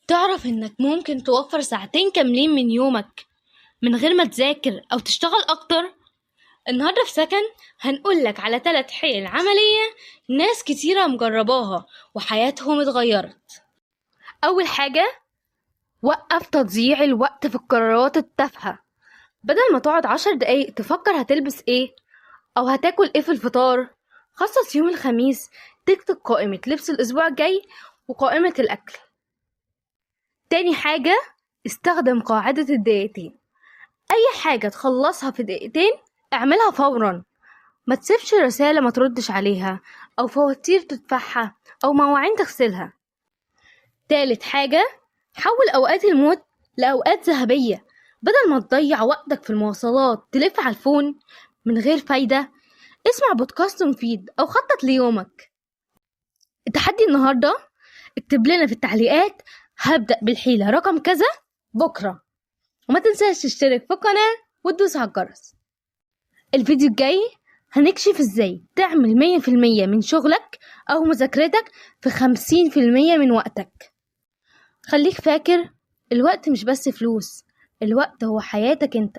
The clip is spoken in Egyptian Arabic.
تعرف إنك ممكن توفر ساعتين كاملين من يومك من غير ما تذاكر أو تشتغل أكتر؟ النهاردة في سكن هنقولك على 3 حيل عملية ناس كتيرة مجرباها وحياتهم اتغيرت. أول حاجة، وقف تضييع الوقت في القرارات التافهة. بدل ما تقعد 10 دقايق تفكر هتلبس ايه أو هتاكل ايه في الفطار، خصص يوم الخميس تكتب قائمة لبس الأسبوع الجاي وقائمة الأكل. تاني حاجة، استخدم قاعدة الدقيقتين. أي حاجة تخلصها في دقيقتين اعملها فورا، ما تسيبش رسالة ما تردش عليها أو فواتير تدفعها أو مواعين تغسلها. تالت حاجة، حول أوقات الموت لأوقات ذهبية. بدل ما تضيع وقتك في المواصلات تلف على ال phone من غير فايدة، اسمع بودكاست مفيد أو خطط ليومك. التحدي النهاردة، اكتب لنا في التعليقات هبدأ بالحيلة رقم كذا بكرة، وما تنساش تشترك في القناة وتدوس على الجرس. الفيديو الجاي هنكشف ازاي تعمل 100% من شغلك أو مذاكرتك في 50% من وقتك. خليك فاكر، الوقت مش بس فلوس، الوقت هو حياتك انت.